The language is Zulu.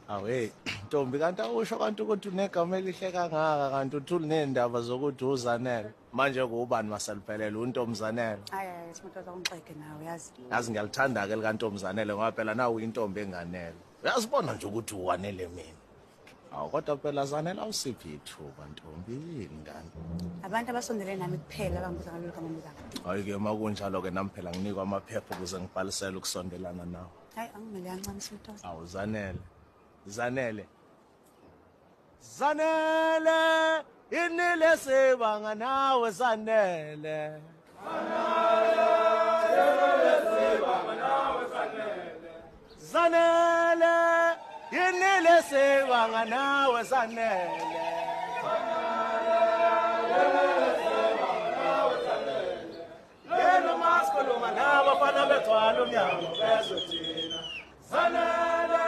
Awu hey, ntombi kanti awusho kanti ukuthi unegama elihle kangaka kanti uthuli nendaba zokuthi uZanele. Manje kuubani maseliphelele uNtombizanele? Hayi hayi Simtoza ungixege nawe yazi. Yazi ngiyalithanda ke likaNtombizanele ngoba phela nawu intombi enganele. Uyazibona nje ukuthi uwanele mina. Awu kodwa phela Zanele awusiphi ithuba ntombi yini ngane? Abantu abasondele nami kuphela abangibuza ngalolu gama ngibuza. Hayi ke makunjalo ke nami phela nginikwa amaphepha ukuze ngibhalisele ukusondelana nawe. Hayi angimele kancane Simtoza. Awu Zanele. Zanele. Zanele inile sebanga nawe Zanele. Zanele inile sebanga nawe Zanele. Yena maskolo manaba bafana bethwala umnyango bezwe thina. Zanele.